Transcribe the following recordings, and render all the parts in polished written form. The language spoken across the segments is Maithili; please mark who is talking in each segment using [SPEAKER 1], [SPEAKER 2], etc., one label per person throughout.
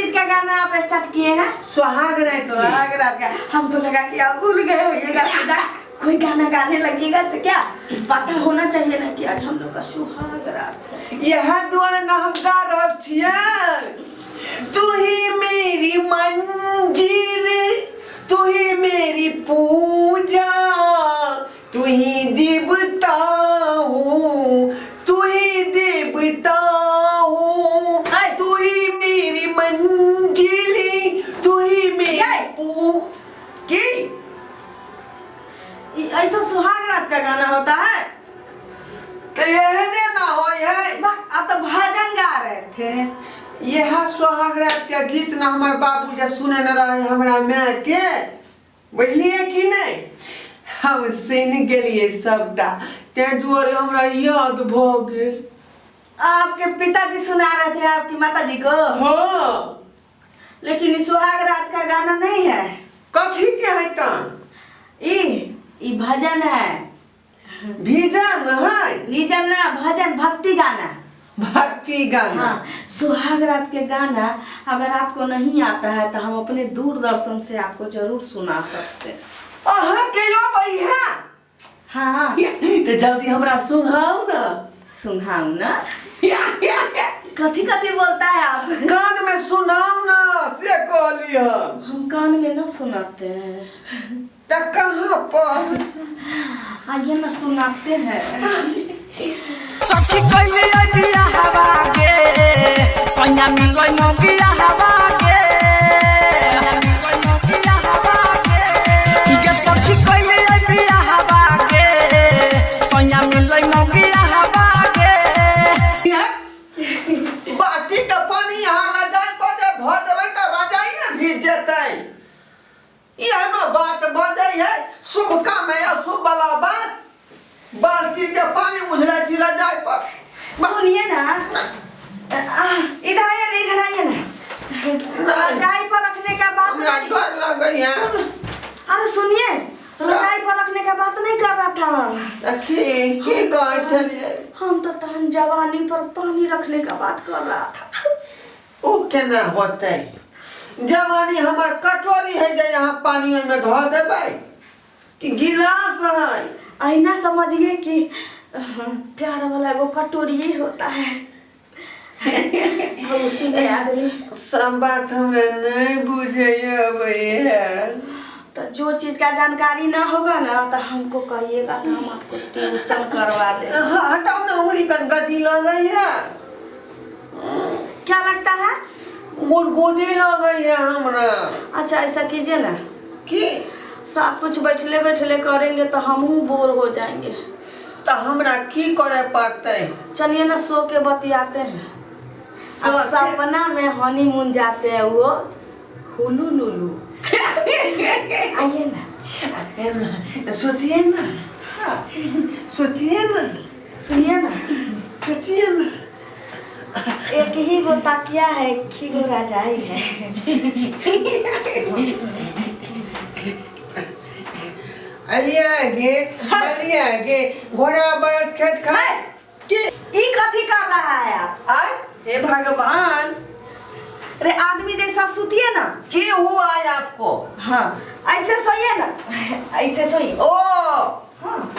[SPEAKER 1] चीज का गाना आप स्टार्ट किए हैं?
[SPEAKER 2] सुहाग रात के।
[SPEAKER 1] सुहाग रात का। हमको लगा कि आप भूल गए होइएगा, सीधा कोई गाना गाने लगिएगा तो क्या पता होना चाहिए ना कि आज हम लोग का सुहाग रात है।
[SPEAKER 2] यह दुआरे ना हम गा रहल छियै। तू ही मेरी मंजिल, तू ही मेरी पूजा, तू ही देवता हूँ, तू ही देवता हूँ, तू ही मेरी मंजिल, तू ही मेरी पू की।
[SPEAKER 1] ऐसा सुहाग रात का गाना होता है?
[SPEAKER 2] तो एहने ना होय है।
[SPEAKER 1] वाह, आप तो भजन गा रहे थे।
[SPEAKER 2] यह सुहाग रात के गीत ना हमार बाबू जे सुने न रहे हमरा माय के, बुझलिए कि नहीं? हम सुन गेलिए सबटा, तें दुआरे हमरा याद भ गेल।
[SPEAKER 1] आपके पिताजी सुना रहे थे आपकी माताजी को?
[SPEAKER 2] हाँ।
[SPEAKER 1] लेकिन ई सुहाग रात का गाना नहीं है।
[SPEAKER 2] कथी के है तन?
[SPEAKER 1] ई ई भजन है।
[SPEAKER 2] भीजन है?
[SPEAKER 1] भीजन ना, भजन, भक्ति गाना।
[SPEAKER 2] भक्ति गाना।
[SPEAKER 1] हाँ, सुहाग रात के गाना अगर आपको नहीं आता है तो हम अपने दूरदर्शन से आपको जरूर सुना सकते हैं।
[SPEAKER 2] अहाँ के अबै है?
[SPEAKER 1] हाँ।
[SPEAKER 2] तो जल्दी हमरा सुनाउ ना।
[SPEAKER 1] सुनाऊ ना? कथी कथी बोलता है आप?
[SPEAKER 2] कान में सुनाउ ना से कहली हम।
[SPEAKER 1] हम कान में ना सुनाते हैं।
[SPEAKER 2] त कहाँ पर?
[SPEAKER 1] आइए ना सुनाते हैं।
[SPEAKER 3] सखी कैले अबिया हवा गे, सैया मिलै मौगिया हवा गे, सैया मिलै मौगिया हवा गे। गे सखी कैले अबिया हवा गे, सैया मिलै मौगिया हवा गे।
[SPEAKER 2] बाटी के पानी यहाँ रजाई पर जे धो देबै तऽ रजाइए भीज जेतै। एहनो बात बजै है? शुभ काम है अशुभ वाला बात? बाल्टी के पानी उझलै छी रजाई पर।
[SPEAKER 1] सुनिए ना, इधर आइए ना, इधर आइए ना।
[SPEAKER 2] नहीं।
[SPEAKER 1] रजाई पर रखने का बात
[SPEAKER 2] हमरा
[SPEAKER 1] नहीं।
[SPEAKER 2] डर लगै है।
[SPEAKER 1] सुन, अरे सुनिए, रजाई पर रखने का बात नहीं कर रहा था हम।
[SPEAKER 2] तऽ की कहै छलियै?
[SPEAKER 1] हम तो तहन जवानी पर पानी रखने का बात कर रहा था।
[SPEAKER 2] ओ केना होतै? जवानी हमर कटोरी है जे यहाँ पानी ओहिमे धऽ देबै कि गिलास है?
[SPEAKER 1] ऐना समझिए कि प्यार वाला एगो कटोरी होता है और उसी में आदमी।
[SPEAKER 2] सब बात हमरा नहीं बुझे अबैया।
[SPEAKER 1] तो जो चीज का जानकारी ना होगा ना तो हमको कहिएगा, तो हम आपको ट्यूशन करवा देंगे।
[SPEAKER 2] हाँ, हटाओ ना उंगली, कन गति लगै है।
[SPEAKER 1] क्या लगता है?
[SPEAKER 2] गुदगुदी लगै है हमरा।
[SPEAKER 1] अच्छा ऐसा कीजिए ना
[SPEAKER 2] की?
[SPEAKER 1] सब कुछ बैठले बैठले करेंगे तो हमहू बोर हो जाएंगे।
[SPEAKER 2] तो हमरा की करे पड़तै?
[SPEAKER 1] चलिए ना सो के बतियाते हैं।
[SPEAKER 2] सो
[SPEAKER 1] और
[SPEAKER 2] के?
[SPEAKER 1] सपना में हनीमून जाते हैं वो हुलू लुलू। आइए ना।
[SPEAKER 2] सोतिए ना, सोतिए ना।
[SPEAKER 1] सुनिए ना।
[SPEAKER 2] सोतिए ना।
[SPEAKER 1] एक ही गो तकिया है, एक ही गो रजाई है।
[SPEAKER 2] अलिया गे अलिया गे घोड़ा बड़द खेत खा की।
[SPEAKER 1] ई कथी कर रहा है आप?
[SPEAKER 2] आय?
[SPEAKER 1] हे भगवान, अरे आदमी जैसा सुतिए ना।
[SPEAKER 2] की हुआ है आपको?
[SPEAKER 1] हाँ ऐसे सोइए ना, ऐसे सोइए।
[SPEAKER 2] ओ
[SPEAKER 1] हाँ।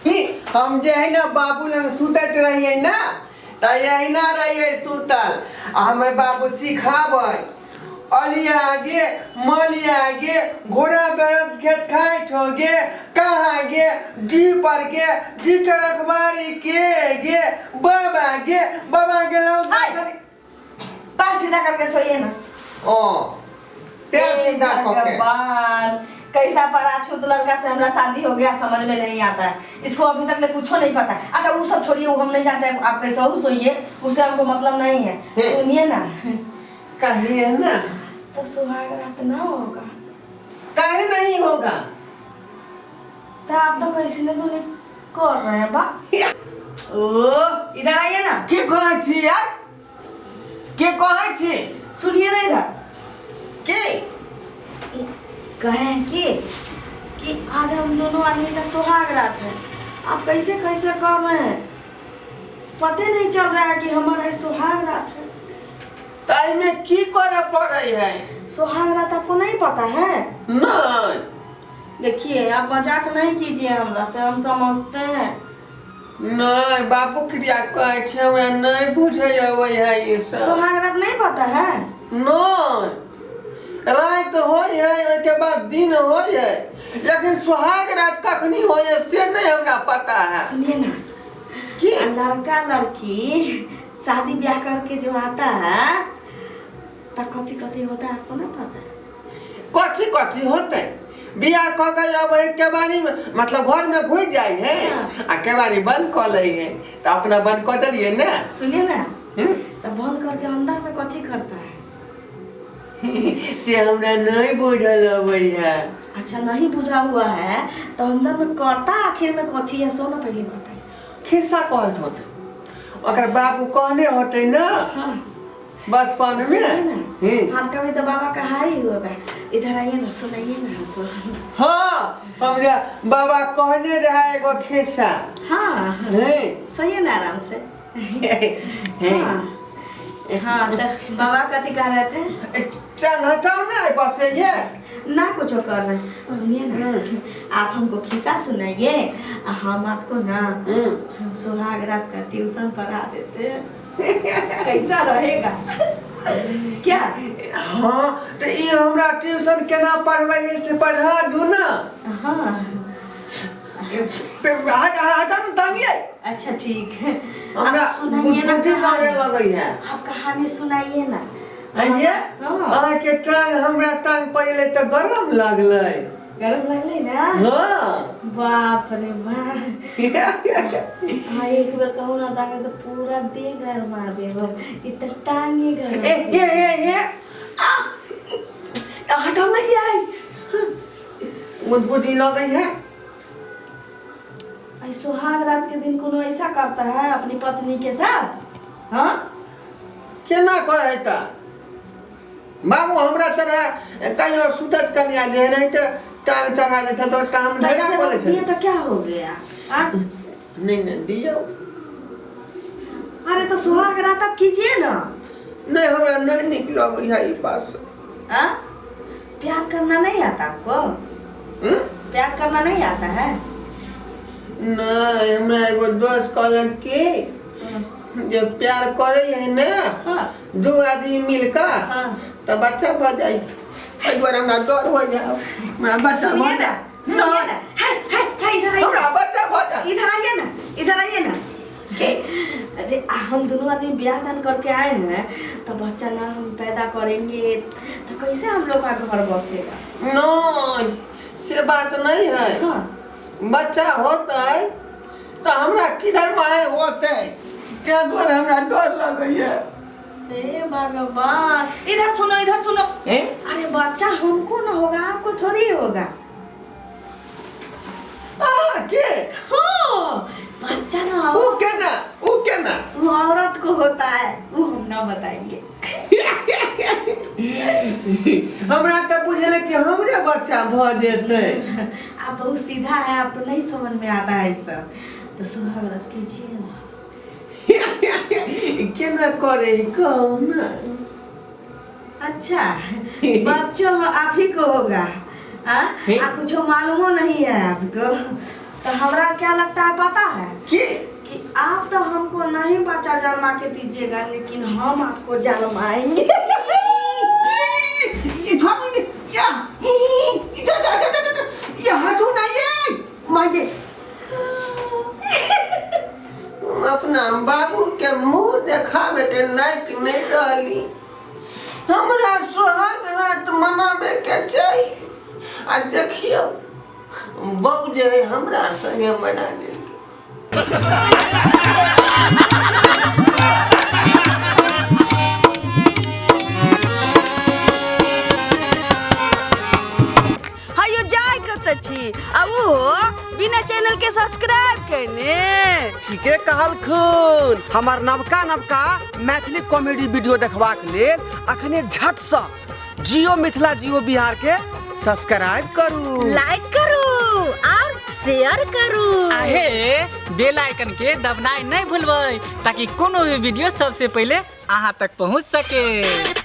[SPEAKER 2] ई हम जे है ना बाबू लग सुतैत रहिए ना तऽ एहिना रहिए सुतल, आ हमर बाबू सिखाबै अलिया गे मलिया गे घोड़ा बड़द खेत खाइ छौ गे कहाँ गे डी पर गे डी के रखबारी के गे बाबा गे बाबा गेलौ।
[SPEAKER 1] हाय। पैर सीधा करके सोइए ना।
[SPEAKER 2] ओ पैर सीधा कऽ के।
[SPEAKER 1] भगवान, कैसा पराछूत लड़का से हमरा शादी हो गया समझ में नहीं आता है। इसको अभी तक ले कुछो नहीं पता। अच्छा वो सब छोड़िए, वो हम नहीं जानते हैं, आप कैसा हो सोइए, उससे हमको मतलब नहीं है।
[SPEAKER 2] हे।
[SPEAKER 1] सुनिए ना।
[SPEAKER 2] कहिए ना।
[SPEAKER 1] तो सुहाग रात ना होगा?
[SPEAKER 2] काहे नहीं होगा?
[SPEAKER 1] तो आप तो कैसे ने तो नहीं कर रहे हैं बा। ओ इधर आइए ना।
[SPEAKER 2] की कहै छी यार? की कहै छी?
[SPEAKER 1] सुनिए ना इधर।
[SPEAKER 2] की?
[SPEAKER 1] कहे हैं कि आज हम दोनों आदमी का सुहाग रात है, आप कैसे कैसे कर रहे हैं, पते नहीं चल रहा है कि हमारा ये सुहाग रात है।
[SPEAKER 2] तो तऽ एहिमे की करऽ पड़ै है?
[SPEAKER 1] सुहाग रात आपको नहीं पता है?
[SPEAKER 2] नहीं।
[SPEAKER 1] देखिए, आप मजाक नहीं कीजिए हमरा से, हम समझते हैं।
[SPEAKER 2] नहीं बाबू, क्रिया कहै छी, हमरा नहीं बुझै अबै है ई सब।
[SPEAKER 1] सुहाग रात नहीं पता है?
[SPEAKER 2] नहीं, राति होइ है, ओहिके बाद दिन होइ है, लेकिन सुहाग रात कखनी होइ है से नहीं हमरा पता है।
[SPEAKER 1] सुनिए ना।
[SPEAKER 2] की?
[SPEAKER 1] लड़का लड़की शादी ब्याह करके जो आता है तो कथी कथी होता है, आपको ना पता है?
[SPEAKER 2] कथी कथी होते? बियाह कऽ के अबै है, केबाड़ी में, मतलब घर में घुसि जाइ है।
[SPEAKER 1] हाँ।
[SPEAKER 2] आ केबाड़ी बंद कऽ लै है, तऽ अपना बंद कऽ देलियै ने।
[SPEAKER 1] सुनिए ना।
[SPEAKER 2] हम्म?
[SPEAKER 1] तो बंद करके अंदर में कथी करता है?
[SPEAKER 2] से हमरा नहीं बुझल अबै है।
[SPEAKER 1] अच्छा, नहीं बुझा हुआ है तो अंदर में करता आखिर में कथी है, सो ना पहले बताइए।
[SPEAKER 2] खिस्सा कहैत होतै, ओकर बाबू कहने होतै ना।
[SPEAKER 1] हाँ।
[SPEAKER 2] बचपन
[SPEAKER 1] सुनिए
[SPEAKER 2] में
[SPEAKER 1] ना।
[SPEAKER 2] हम्म।
[SPEAKER 1] आपका भी तो बाबा कहा ही होगा, इधर आइए ना, सुनाइए ना हमको।
[SPEAKER 2] हाँ, हमरा बाबा कहने रहे एगो खिस्सा।
[SPEAKER 1] हाँ।
[SPEAKER 2] हम्म।
[SPEAKER 1] सही है ना, आराम से। हाँ हाँ, तो बाबा कथी कह रहे थे?
[SPEAKER 2] टांग हटाओ ना बस ये।
[SPEAKER 1] ना कुछ कर रहे हैं। सुनिए ना, आप हमको खिस्सा सुनाइए आ हम आपको ना सुहाग रात का ट्यूशन पढ़ा देते हैं, कैसा रहेगा क्या?
[SPEAKER 2] हाँ, तऽ ई हमरा ट्यूशन केना पढ़बै है से पढ़ा दू ना।
[SPEAKER 1] हाँ।
[SPEAKER 2] हटा ने टांगिए।
[SPEAKER 1] अच्छा, ठीक है।
[SPEAKER 2] हमरा
[SPEAKER 1] आप सुनाइए ना।
[SPEAKER 2] गुदगुदी लागे
[SPEAKER 1] कहानी।
[SPEAKER 2] लगै है।
[SPEAKER 1] आप कहानी सुनाइए ना।
[SPEAKER 2] आइए।
[SPEAKER 1] हाँ।
[SPEAKER 2] अहाँके टांग हमरा टांग पड़ले तऽ गरम लागलै।
[SPEAKER 1] गरम लगलै ना?
[SPEAKER 2] हाँ।
[SPEAKER 1] बाप रे बाप! हाँ, एक बेर कहू ना ताके तो पूरा देह गरमा देबो, इतना टांगे गरम।
[SPEAKER 2] ए हे हे हे, आ हटाओ ना ये, गुदगुदी लगै है।
[SPEAKER 1] आई सुहाग रात के दिन कोनो ऐसा करता है अपनी पत्नी के साथ? हाँ?
[SPEAKER 2] केना करै तऽ बाबू हमरा चढ़ा कहियो सुतत कनिया जे नहीं तऽ टांग चढ़ा दै छल तऽ हम
[SPEAKER 1] तो
[SPEAKER 2] ढेरा
[SPEAKER 1] ऐसे
[SPEAKER 2] कऽ लै
[SPEAKER 1] रख दिए
[SPEAKER 2] छलियै।
[SPEAKER 1] तो क्या हो गया? हाँ?
[SPEAKER 2] नहीं नहीं, दियौ।
[SPEAKER 1] अरे, तो सुहाग रात आप कीजिए ना।
[SPEAKER 2] नहीं, हमरा नहीं नीक लगै है ई बात।
[SPEAKER 1] हाँ, प्यार करना नहीं आता आपको?
[SPEAKER 2] हम्म?
[SPEAKER 1] प्यार करना नहीं आता है?
[SPEAKER 2] नहीं, हमरा एगो दोस्त कहलक कि जे प्यार करै है ने दू आदमी मिलकर तऽ बच्चा भऽ जाइ। एहि दुआरे हमरा डर हो जाए, हमरा बच्चा
[SPEAKER 1] सुनिए
[SPEAKER 2] भऽ
[SPEAKER 1] ना।
[SPEAKER 2] जाए।
[SPEAKER 1] सुनिए ना, हाय हाय हाय, इधर आइए।
[SPEAKER 2] हमरा बच्चा भऽ जाए।
[SPEAKER 1] इधर आइए ना, इधर आइए ना।
[SPEAKER 2] के?
[SPEAKER 1] अरे हम दोनों आदमी ब्याह दान करके आए हैं तो बच्चा ना हम पैदा करेंगे तो कैसे हम लोग का घर बसेगा?
[SPEAKER 2] नहीं, से बात नहीं है। बच्चा होतै तऽ हमरा किधर माय होतै, ताहि दुआरे हमरा डर लगैया।
[SPEAKER 1] हे भगवान! इधर सुनो, इधर सुनो।
[SPEAKER 2] ए?
[SPEAKER 1] अरे, बच्चा हमको ना होगा, आपको थोड़ी होगा।
[SPEAKER 2] आ के?
[SPEAKER 1] हाँ, बच्चा ना
[SPEAKER 2] ऊ केना, ऊ केना?
[SPEAKER 1] वो औरत को होता है, वो हम ना बताएंगे।
[SPEAKER 2] हमरा तऽ बुझले कि हमरे बच्चा भऽ जेतै।
[SPEAKER 1] आप बहुत सीधा है, आपको नहीं समझ में आता है ये सब। तो सुहाग रात कीजिए ना।
[SPEAKER 2] केना करे, कहू ना।
[SPEAKER 1] अच्छा, बच्चों आप ही को होगा। हाँ?
[SPEAKER 2] हे?
[SPEAKER 1] आ कुछ मालूमो नहीं है आपको तो। हमरा क्या लगता है पता है?
[SPEAKER 2] की?
[SPEAKER 1] कि आप तो हमको नहीं बच्चा जन्मा के दीजिएगा, लेकिन हम आपको जन्माएंगे।
[SPEAKER 2] ई छोड़ू ने, या, जा, जा, जा, जा, जा, या, हटू ना ये, मागे। हम अपना बाबू के मुंह देखावे के लायक नहीं रहली। हमरा सोहाग रात मनावे के चाही आ देखियौ बहू जे है हमरा संगे मना देलकै।
[SPEAKER 1] हयो, जाय कतऽ छी आ ओहो बिना चैनल के सब्सक्राइब केने?
[SPEAKER 2] ठीके कहलखुन। हमर नवका नवका मैथिली कॉमेडी वीडियो देखबाक लेल अखने झटसँ जियो मिथिला जियो बिहार के सब्सक्राइब करू,
[SPEAKER 4] लाइक करू और शेयर करू।
[SPEAKER 3] आहे,
[SPEAKER 4] बेल आइकन के दबनाइ नहि भूलबै, ताकि कोनो भी वीडियो सबसे पहिले अहाँ तक पहुँच सके।